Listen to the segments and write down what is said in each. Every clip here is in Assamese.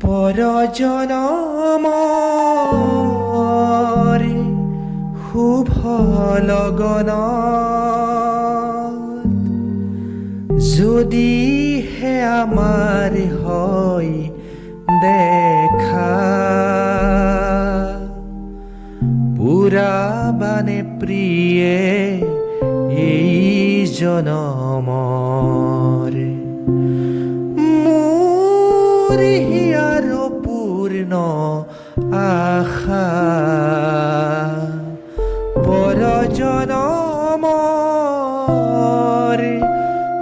পৰজনমৰে শুভ লগনত যদিহে আমাৰ হয় দেখা, পুৰাবানে প্ৰিয়ে এই জনমৰ মোৰ হিয়াৰ পূৰ্ণ আশা। পৰজনমৰ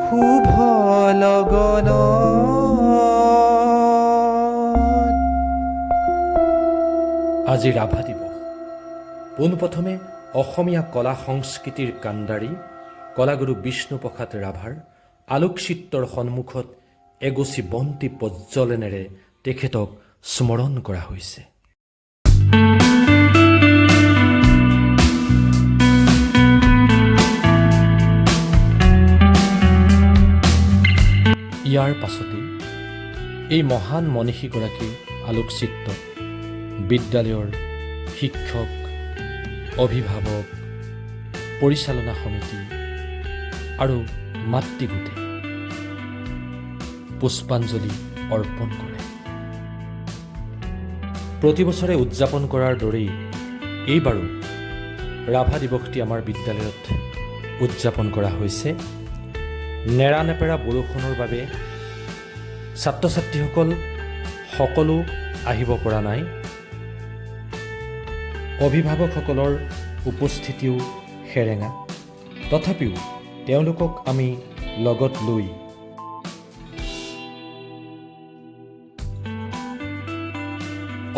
শুভ লগনত। আজি ৰাভা দিৱস। পোনপ্ৰথমে অসমীয়া কলা সংস্কৃতিৰ কাণ্ডাৰী কলাগুৰু বিষ্ণুপ্ৰসাদ ৰাভাৰ আলোকচিত্ৰৰ সন্মুখত এগছি বন্তি প্ৰজ্বলনেৰে তেখেতক স্মৰণ কৰা হৈছে। ইয়াৰ পাছতেই এই মহান মনীষীগৰাকীৰ আলোকচিত্ৰত বিদ্যালয়ৰ শিক্ষক, অভিভাৱক, পৰিচালনা সমিতি আৰু মাতৃগোটে পুষ্পাঞ্জলি অৰ্পণ কৰে। প্ৰতি বছৰে উদযাপন কৰাৰ দৰেই এইবাৰো ৰাভা দিৱসটি আমাৰ বিদ্যালয়ত উদযাপন কৰা হৈছে। নেৰানেপেৰা বৰষুণৰ বাবে ছাত্ৰ ছাত্ৰীসকল সকলো আহিব পৰা নাই। অভিভাৱকসকলৰ উপস্থিতিও সেৰেঙা। তথাপিও তেওঁলোকক আমি লগত লৈ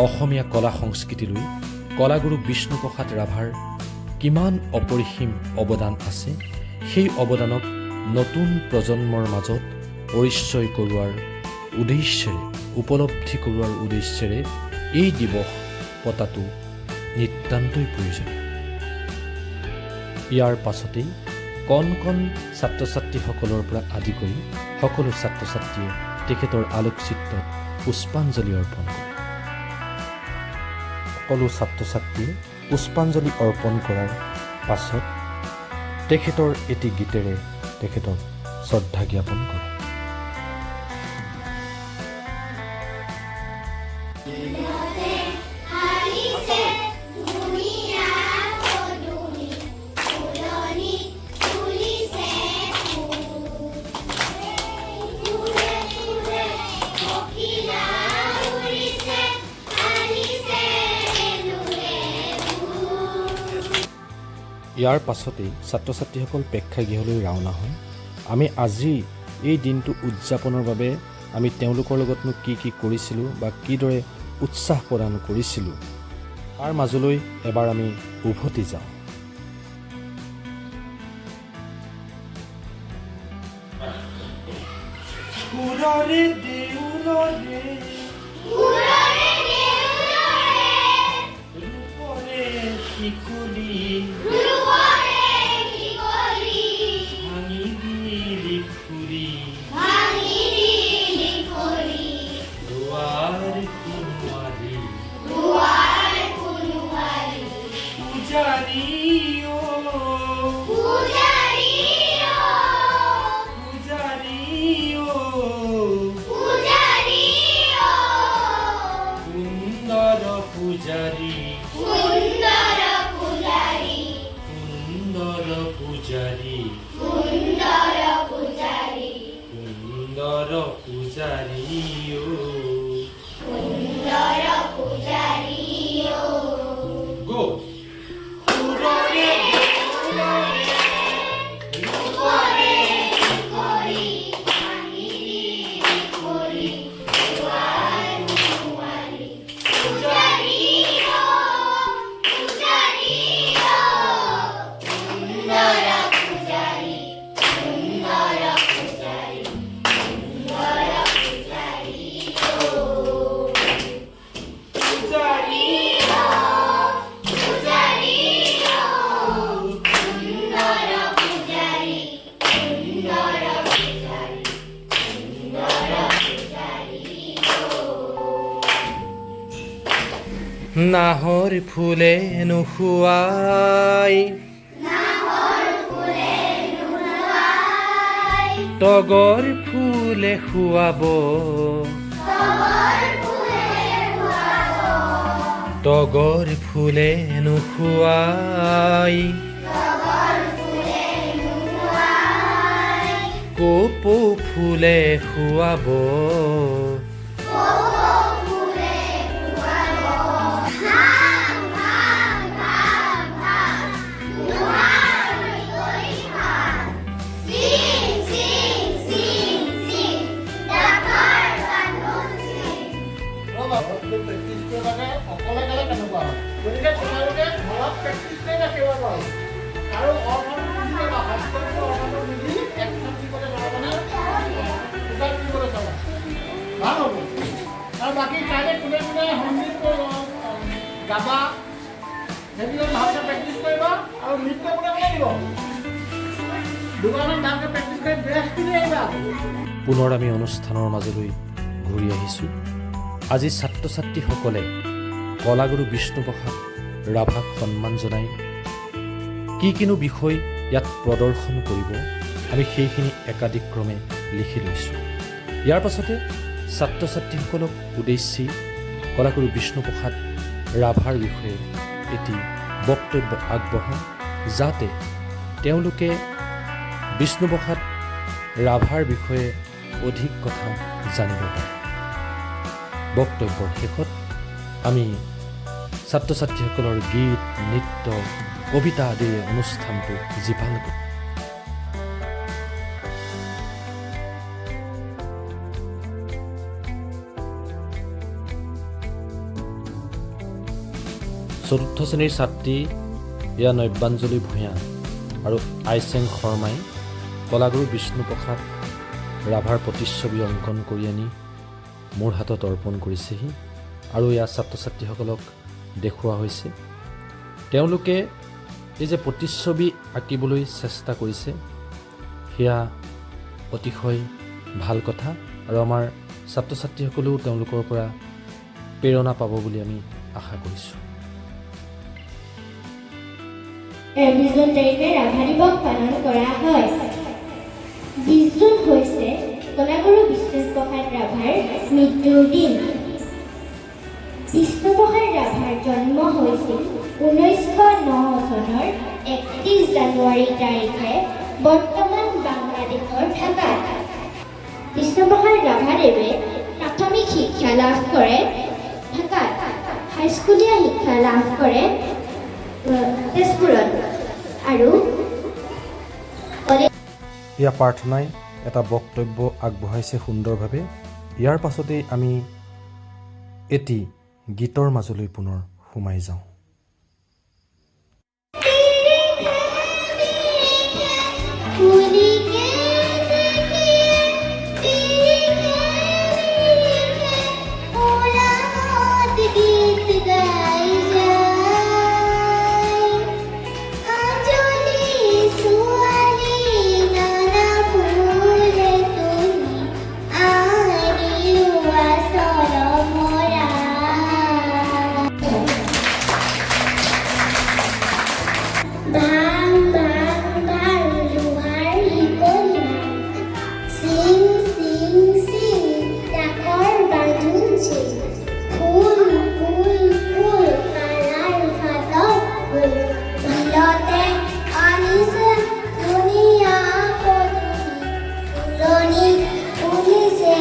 অসমীয়া কলা সংস্কৃতিলৈ কলাগুৰু বিষ্ণুপ্ৰসাদ ৰাভাৰ কিমান অপৰিসীম অৱদান আছে, সেই অৱদানক নতুন প্ৰজন্মৰ মাজত পৰিচয় কৰোৱাৰ উদ্দেশ্যেৰে, উপলব্ধি কৰোৱাৰ উদ্দেশ্যেৰে এই দিৱস পতাটো নিতান্তই প্ৰয়োজনীয়। ইয়াৰ পাছতেই কণ কণ ছাত্ৰ ছাত্ৰীসকলৰ পৰা আদি কৰি সকলো ছাত্ৰ ছাত্ৰীয়ে তেখেতৰ আলোকচিত্ৰত পুষ্পাঞ্জলি অৰ্পণ কৰে। সকলো ছাত্ৰ ছাত্ৰীয়ে পুষ্পাঞ্জলি অৰ্পণ কৰাৰ পাছত তেখেতৰ এটি গীতেৰে তেখেতক শ্ৰদ্ধা জ্ঞাপন কৰে। হালিছে ধুনীয়া পদূলি, ফুলনি ফুলিছে ফুল। ফুলে ফুলে পখিলা উৰিছে, আনিছে ৰেণুৰে। ইয়াৰ পাছতেই ছাত্ৰ ছাত্ৰীসকল প্ৰেক্ষাগৃহলৈ ৰাওনা হয়। আমি আজি এই দিনটো উদযাপনৰ বাবে আমি তেওঁলোকৰ লগতনো কি কি কৰিছিলোঁ বা কিদৰে উৎসাহ প্ৰদান কৰিছিলোঁ, তাৰ মাজলৈ এবাৰ আমি উভতি যাওঁ। সুৰৰে দেউলৰে, ফুলৰে দেউলৰে, ৰূপৰে শিকলি, ৰূপৰে শিকলি, ভাঙি দিলি খুলি, ভাঙি দিলি খৰি, দুৱাৰ কোনোৱাৰি, দুৱাৰ কোনোৱাৰি, পূজাৰী অ, পূজাৰী অ, পূজাৰী অ, পূজাৰী নাহৰ ফুলে নুশুৱাই, তগৰ ফুলে খুৱাব, তগৰ ফুলে নুশুৱাই, কপৌ ফুলে খুৱাব। প্ৰেক্টিচ কৰিবাগে অকলে গ'লে কেনেকুৱা হয়, গতিকে তোমালোকে ঘৰত প্ৰেক্টিচ কৰি ৰাখিব পাৰোঁ আৰু অৰ্থটো বুজি যাবা, শব্দটো অৰ্থটো বুজি একখন দিবলৈ চাবা, মানে দুটাত দিবলৈ চাবা, ভাল হ'ব। আৰু বাকী কাইলৈ কোনে কোনে সংগীত গাবা সেইবিলাক ভালকৈ প্ৰেক্টিচ কৰিবা আৰু নৃত্য কোনে কোনে দিব দুবাৰমান ভালকৈ প্ৰেক্টিচ কৰি ড্ৰেছ পিন্ধি আহিবা। পুনৰ আমি অনুষ্ঠানৰ মাজলৈ ঘূৰি আহিছোঁ। আজি ছাত্ৰ ছাত্ৰীসকলে কলাগুৰু বিষ্ণুপ্ৰসাদ ৰাভাক সন্মান জনাই কি কিনো বিষয় ইয়াত প্ৰদৰ্শন কৰিব, আমি সেইখিনি একাদিক্ৰমে লিখি লৈছোঁ। ইয়াৰ পাছতে ছাত্ৰ ছাত্ৰীসকলক উদ্দেশ্যি কলাগুৰু বিষ্ণুপ্ৰসাদ ৰাভাৰ বিষয়ে এটি বক্তব্য আগবঢ়াওঁ, যাতে তেওঁলোকে বিষ্ণুপ্ৰসাদ ৰাভাৰ বিষয়ে অধিক কথা জানিব পাৰে। বক্তব্যৰ শেষত আমি ছাত্ৰ ছাত্ৰীসকলৰ গীত, নৃত্য, কবিতা আদিৰে অনুষ্ঠানটো জীপাল কৰোঁ। চতুৰ্থ শ্ৰেণীৰ ছাত্ৰী ইয়া নব্যাঞ্জলি ভূঞা আৰু আইচেং শৰ্মাই কলাগুৰু বিষ্ণুপ্ৰসাদ ৰাভাৰ প্ৰতিচ্ছবি অংকন কৰি আনি মোৰ হাতত অৰ্পণ কৰিছেহি আৰু ইয়াৰ ছাত্ৰ ছাত্ৰীসকলক দেখুওৱা হৈছে। তেওঁলোকে এই যে প্ৰতিচ্ছবি আঁকিবলৈ চেষ্টা কৰিছে, সেয়া অতিশয় ভাল কথা আৰু আমাৰ ছাত্ৰ ছাত্ৰীসকলেও তেওঁলোকৰ পৰা প্ৰেৰণা পাব বুলি আমি আশা কৰিছোঁ। 20 জুন তাৰিখে ৰাভা দিৱস পালন কৰা হয়। 20 জুন হৈছে কলাগুৰু বিষ্ণুপ্ৰসাদ ৰাভাৰ মৃত্যুৰ দিন। বিষ্ণুপ্ৰসাদ ৰাভাৰ জন্ম হৈছিল 1909 চনৰ 31 জানুৱাৰী তাৰিখে বৰ্তমান বাংলাদেশৰ ঢাকাত। বিষ্ণুপ্ৰসাদ ৰাভাদেৱে প্ৰাথমিক শিক্ষা লাভ কৰে ঢাকাত, হাইস্কুলীয়া শিক্ষা লাভ কৰে তেজপুৰত আৰু কলেজ এয়া প্ৰাৰ্থনাই এটা বক্তব্য আগবঢ়াইছে সুন্দৰভাৱে। ইয়াৰ পাছতেই আমি এটি গীতৰ মাজলৈ পুনৰ সোমাই যাওঁ। ফুলিকে দেখিয়ে পিৰিখে মিৰিখে উৰাহত গীত গাই যায়। আজলি ছোৱালী নানা ফুলে তুলি আনিলো আচল মৰা। ভাং ভাং ভাং লোহাৰ শিকলি ভাং, চিং চিং চিং ডাকৰ বান্ধোন চিং, ফুল ফুল ফুল কালাৰ ফাটত ফুল, বিলতে আনিছে ধুনীয়া পদূলি, ফুলনিত ফুলিছে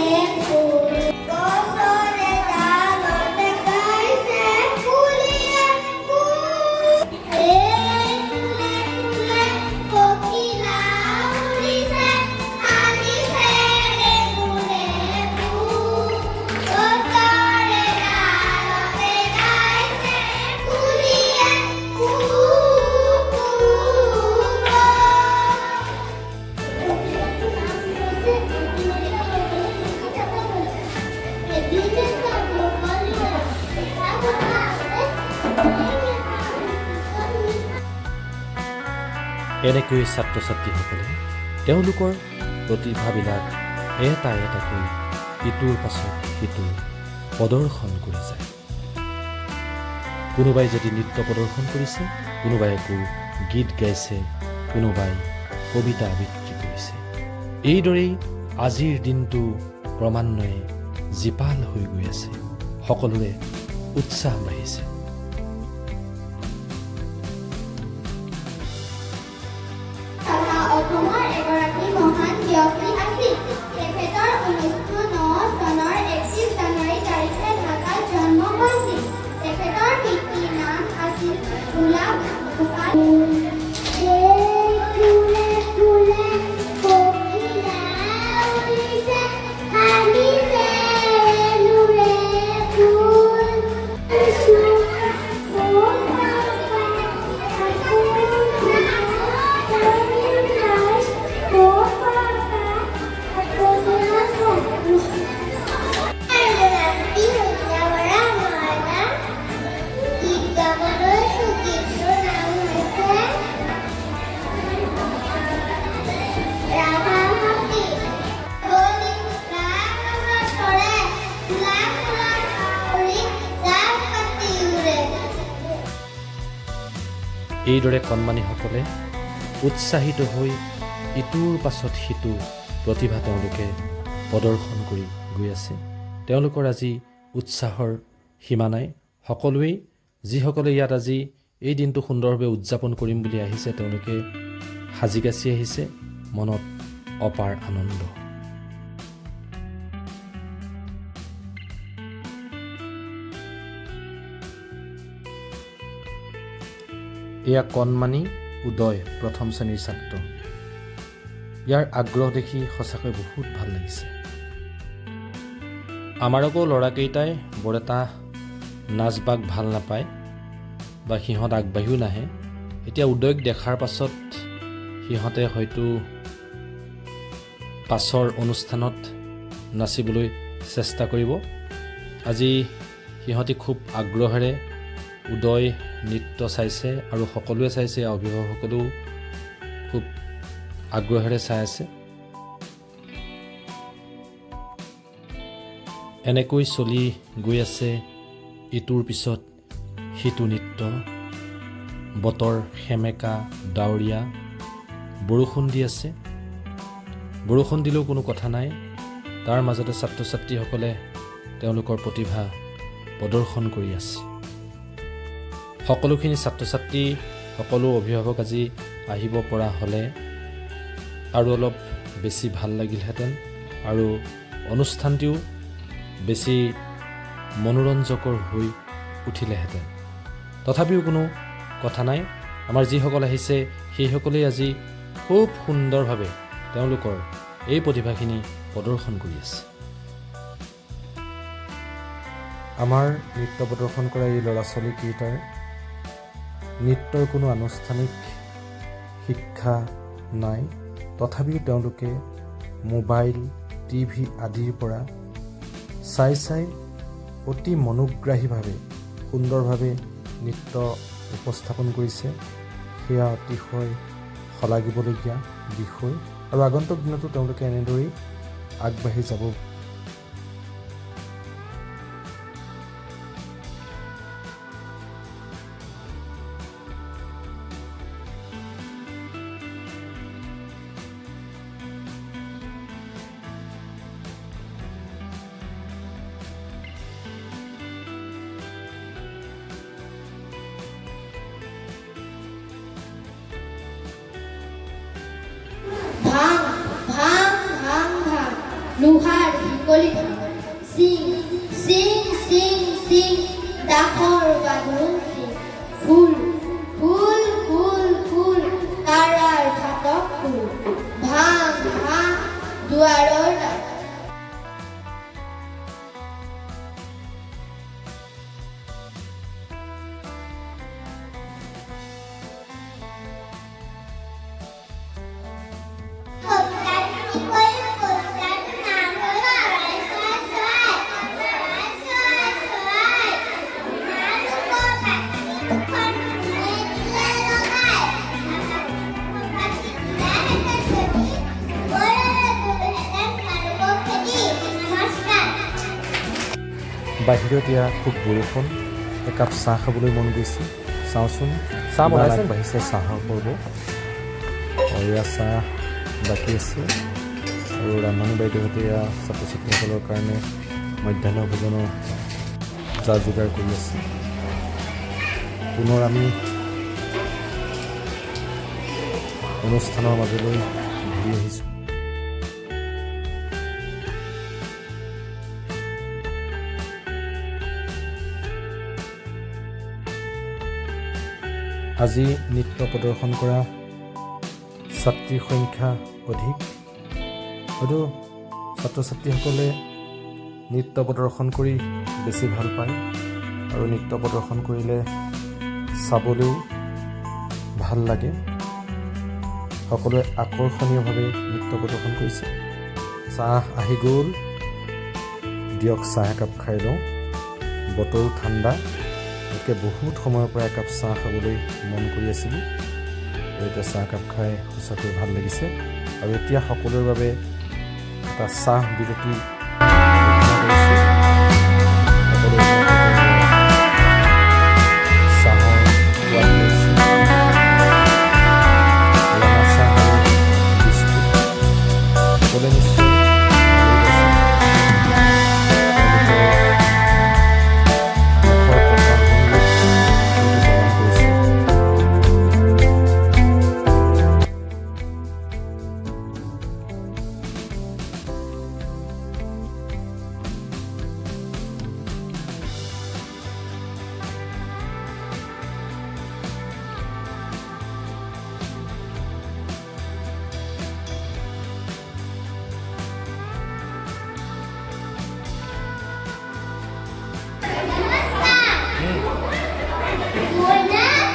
ফুল। গছৰে ডালতে গাইছে কুলিয়ে ফুল, এই ফুলে ফুলে পখিলা উৰিছে, আনিছে বেগুনে ফুল, গছৰে ডালতে গাইছে কুলিয়ে কু কু। এনেকৈ ছাত্ৰ ছাত্ৰীসকলে তেওঁলোকৰ প্ৰতিভাবিলাক এটা এটাকৈ ইটোৰ পাছত সিটো প্ৰদৰ্শন কৰি যায়। কোনোবাই যদি নৃত্য প্ৰদৰ্শন কৰিছে, কোনোবাই আকৌ গীত গাইছে, কোনোবাই কবিতা আবৃত্তি কৰিছে। এইদৰেই আজিৰ দিনটো ক্ৰমান্বয়ে জীপাল হৈ গৈ আছে। সকলোৰে উৎসাহ বাঢ়িছে। ৰাভা অসমৰ এগৰাকী মহান ব্যক্তি আছিল। তেখেতৰ 1909 চনৰ 31 জানুৱাৰী তাৰিখে ঢাকাত জন্ম হৈছিল। তেখেতৰ পিতৃৰ নাম আছিল গোলাম গোপাল। ফুলে ফুলে পখিলা উৰিছে, হাঁহিছে ৰেণুৰে ফুল। গীত গাবলৈ গীতটোৰ নাম হৈছে ৰাভা সংগীত। চৰে ফুলা ফুলৰ জাক পাতি উৰে। এইদৰে কণমানিসকলে উৎসাহিত হৈ ইটোৰ পাছত সিটো প্ৰতিভা তেওঁলোকে প্ৰদৰ্শন কৰি গৈ আছে। তেওঁলোকৰ আজি উৎসাহৰ সীমা নাই। সকলোৱেই, যিসকলে ইয়াত আজি এই দিনটো সুন্দৰভাৱে উদযাপন কৰিম বুলি আহিছে, তেওঁলোকে সাজি কাচি আহিছে, মনত অপাৰ আনন্দ। এয়া কণমানি উদয়, প্ৰথম শ্ৰেণীৰ ছাত্ৰ। ইয়াৰ আগ্ৰহ দেখি সঁচাকৈ বহুত ভাল লাগিছে। আমাৰ আকৌ ল'ৰাকেইটাই বৰ এটা নাচ বাগ ভাল নাপায় বা সিহঁত আগবাঢ়িও নাহে। এতিয়া উদয়ক দেখাৰ পাছত সিহঁতে হয়তো পাছৰ অনুষ্ঠানত নাচিবলৈ চেষ্টা কৰিব। আজি সিহঁতি খুব আগ্ৰহেৰে উদয় নৃত্য চাইছে আৰু সকলোৱে চাইছে। অভিভাৱকসকলেও খুব আগ্ৰহেৰে চাই আছে। এনেকৈ চলি গৈ আছে ইটোৰ পিছত সিটো নৃত্য। বতৰ সেমেকা, ডাৱৰীয়া, বৰষুণ দি আছে। বৰষুণ দিলেও কোনো কথা নাই, তাৰ মাজতে ছাত্ৰ ছাত্ৰীসকলে তেওঁলোকৰ প্ৰতিভা প্ৰদৰ্শন কৰি আছে। সকলোখিনি ছাত্ৰ ছাত্ৰী, সকলো অভিভাৱক আজি আহিব পৰা হ'লে আৰু অলপ বেছি ভাল লাগিলহেঁতেন আৰু অনুষ্ঠানটিও বেছি মনোৰঞ্জকৰ হৈ উঠিলেহেঁতেন। তথাপিও কোনো কথা নাই, আমাৰ যিসকল আহিছে সেইসকলেই আজি খুব সুন্দৰভাৱে তেওঁলোকৰ এই প্ৰতিভাখিনি প্ৰদৰ্শন কৰি আছে। আমাৰ নৃত্য প্ৰদৰ্শন কৰা এই ল'ৰা ছোৱালীকেইটাৰ নৃত্যৰ কোনো আনুষ্ঠানিক শিক্ষা নাই। তথাপিও তেওঁলোকে মোবাইল, টিভি আদিৰ পৰা চাই চাই অতি মনোগ্ৰাহীভাৱে সুন্দৰভাৱে নৃত্য উপস্থাপন কৰিছে। সেয়া অতিশয় শলাগিবলগীয়া বিষয় আৰু আগন্তুক দিনতো তেওঁলোকে এনেদৰেই আগবাঢ়ি যাব। ভাং ভাং ভাং ভাং, লোহাৰ শিকলি ভাং, চিং চিং চিং চিং, দাসৰ বাঁধন চিং, ফুল ফুল ফুল ফুল, কাৰাৰ ফাটক ফুল, ভাং ভাং, দুৱাৰৰ দ্বাৰ। কবিতাটো কৰিম। কবিতাটোৰ নাম হ'ল চৰাই চৰাই চৰাই। চৰাই চৰাই চৰাই, তোমালোকৰ পাখি দুখন কোনে দিলে লগাই? পাখি দিলাহেঁতেন যদি, ওপৰলৈ গ'লহেঁতেন তোমালোকক খেদি। নমস্কাৰ। বাহিৰত এয়া খুব বৰষুণ। একাপ চাহ খাবলৈ মন গৈছে। চাওঁচোন। চাহ কিমান বনাইছে? আগবাঢ়িছে চাহৰ পৰ্ব। আৰু এয়া চাহ বাকী আছে আৰু ৰান্ধনী বাইদেউহঁতে এয়া ছাত্ৰ ছাত্ৰীসকলৰ কাৰণে মধ্যাহ্ন ভোজনৰ যা যোগাৰ কৰি আছে। পুনৰ আমি অনুষ্ঠানৰ মাজলৈ ঘূৰি আহিছোঁ। আজি নৃত্য প্ৰদৰ্শন কৰা ছাত্ৰীৰ সংখ্যা অধিক। হয়তো ছাত্ৰ ছাত্ৰীসকলে নৃত্য প্ৰদৰ্শন কৰি বেছি ভাল পায় আৰু নৃত্য প্ৰদৰ্শন কৰিলে চাবলৈও ভাল লাগে। সকলোৱে আকৰ্ষণীয়ভাৱে নৃত্য প্ৰদৰ্শন কৰিছে। চাহ আহি গ'ল। দিয়ক, চাহ একাপ খাই লওঁ। বতৰো ঠাণ্ডা, গতিকে বহুত সময়ৰ পৰা একাপ চাহ খাবলৈ মন কৰি আছিলোঁ আৰু এতিয়া চাহ একাপ খাই সঁচাকৈ ভাল লাগিছে। আৰু এতিয়া সকলোৰে বাবে এটা চাহ বিৰতি ঘোষণা কৰিছোঁ। সকলোৱে চাহৰ সোৱাদ লৈছোঁ। ৰঙা চাহ আৰু বিস্কুট। সকলোৱে নিশ্চয় ভালেই পাইছে। তেওঁলোকৰ মুখৰ প্ৰকাশভংগীত সেইটো প্ৰমাণ কৰিছে। নমস্কাৰ। মোৰ নাম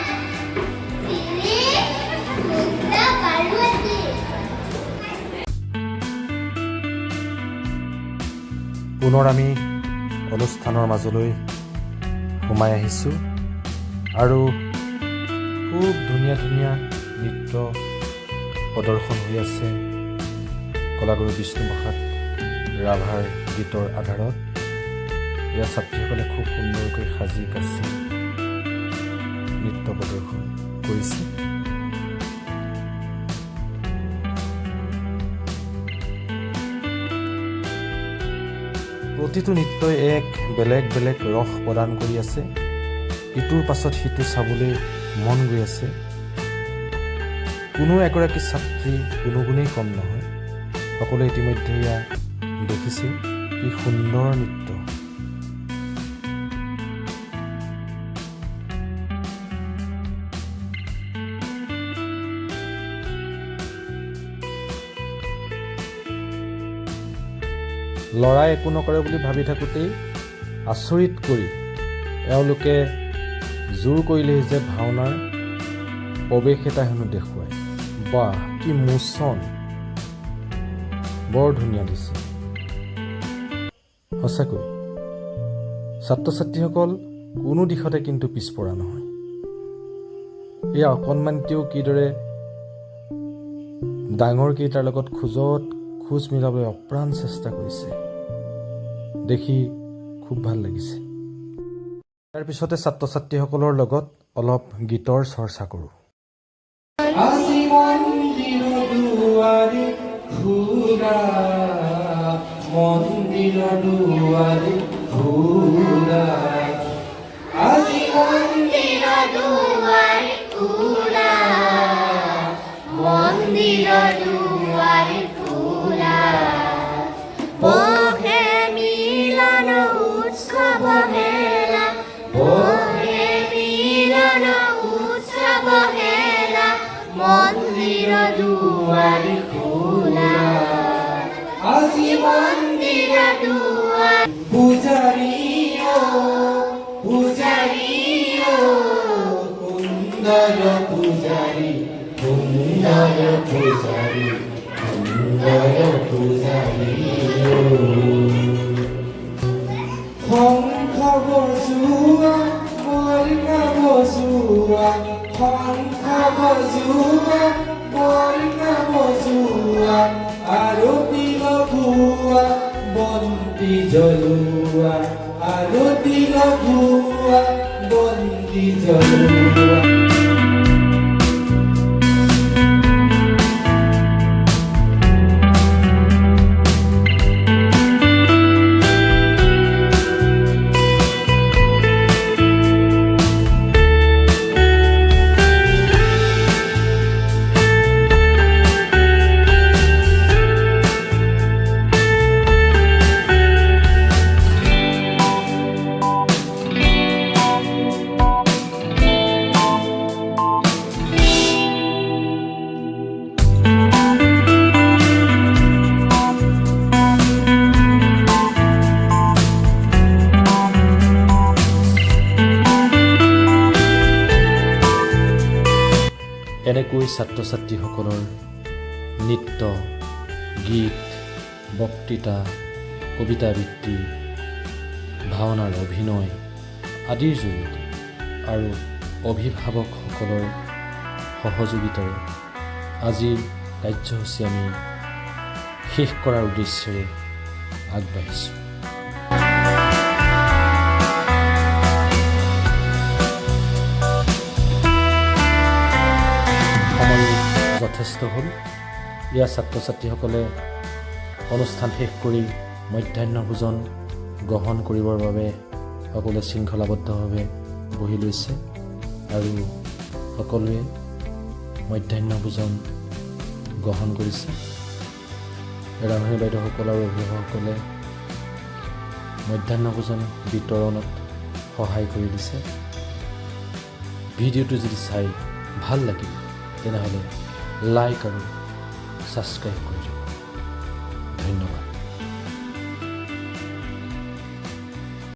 শ্ৰী মুক্তা পাৰ্বতী। পুনৰ আমি অনুষ্ঠানৰ মাজলৈ সোমাই আহিছোঁ আৰু খুব ধুনীয়া ধুনীয়া নৃত্য প্ৰদৰ্শন হৈ আছে কলাগুৰু বিষ্ণুপ্ৰসাদ ৰাভাৰ গীতৰ আধাৰত। ইয়াৰ ছাত্ৰীসকলে খুব সুন্দৰকৈ সাজি কাচি নৃত্য প্ৰদৰ্শন কৰিছে। প্ৰতিটো নৃত্যই এক বেলেগ বেলেগ ৰস প্ৰদান কৰি আছে। ইটোৰ পাছত সিটো চাবলৈ মন গৈ আছে। কোনো এগৰাকী ছাত্ৰী কোনো গুণেই কম নহয়। সকলোৱে ইতিমধ্যে এয়া দেখিছে, কি সুন্দৰ নৃত্য। ল'ৰাই একো নকৰে বুলি ভাবি থাকোঁতেই আচৰিত কৰি এওঁলোকে জোৰ কৰিলেহি যে ভাওনাৰ প্ৰৱেশ এটা হেনো দেখুৱায়। বাহ, কি মোচন! বৰ ধুনীয়া দিছে সঁচাকৈ। ছাত্ৰ ছাত্ৰীসকল কোনো দিশতে কিন্তু পিছপৰা নহয়। এয়া অকণমানিতেও কিদৰে ডাঙৰকেইটাৰ লগত খোজত খোজ মিলাবলৈ অপ্ৰাণ চেষ্টা কৰিছে, দেখি খুব ভাল লাগিছে। ইয়াৰ পিছতে ছাত্ৰ ছাত্ৰীসকলৰ লগত অলপ গীতৰ চৰ্চা কৰোঁ। আজি মন্দিৰ দুৱাৰে খোলা, মন্দিৰ দুৱাৰে খোলা, আজি মন্দিৰ দুৱাৰ খোলা, মন্দিৰ দুৱাৰ খোলা, বহে মিলন উৎসৱ হেলা, বহে মিলন উৎসৱ হেলা, মন্দিৰ দুৱাৰ খোলা। আজি মন্দিৰ দুৱাৰ পূজাৰী অ, পূজাৰী অ, সুন্দৰ পূজাৰী, সুন্দৰ পূজাৰী, সুন্দৰ পূজাৰী অ। শংখ বজোৱা, মৰিকা বজোৱা, শংখ বজোৱা, মৰিকা বজোৱা, আৰতি লগোৱা, বন্তি জ্বলোৱা, আৰতি লগোৱা। বন্তি জ্বলোৱা। এনেকৈ ছাত্ৰ ছাত্ৰীসকলৰ নৃত্য, গীত, বক্তৃতা, কবিতা আবৃত্তি, ভাওনাৰ অভিনয় আদিৰ জৰিয়তে আৰু অভিভাৱকসকলৰ সহযোগিতাৰে আজিৰ কাৰ্যসূচী আমি শেষ কৰাৰ উদ্দেশ্যেৰে আগবাঢ়িছোঁ। সময়ো যথেষ্ট হ'ল। ইয়াৰ ছাত্ৰ ছাত্ৰীসকলে অনুষ্ঠান শেষ কৰি মধ্যাহ্ন ভোজন গ্ৰহণ কৰিবৰ বাবে সকলোৱে শৃংখলাবদ্ধভাৱে বহি লৈছে আৰু সকলোৱে মধ্যাহ্ন ভোজন গ্ৰহণ কৰিছে। ৰান্ধনী বাইদেউসকল আৰু অভিভাৱকসকলে মধ্যাহ্ন ভোজন বিতৰণত সহায় কৰি দিছে। ভিডিঅ'টো যদি চাই ভাল লাগিল, তেনেহ'লে লাইক আৰু ছাবস্ক্ৰাইব কৰি দিব। ধন্যবাদ।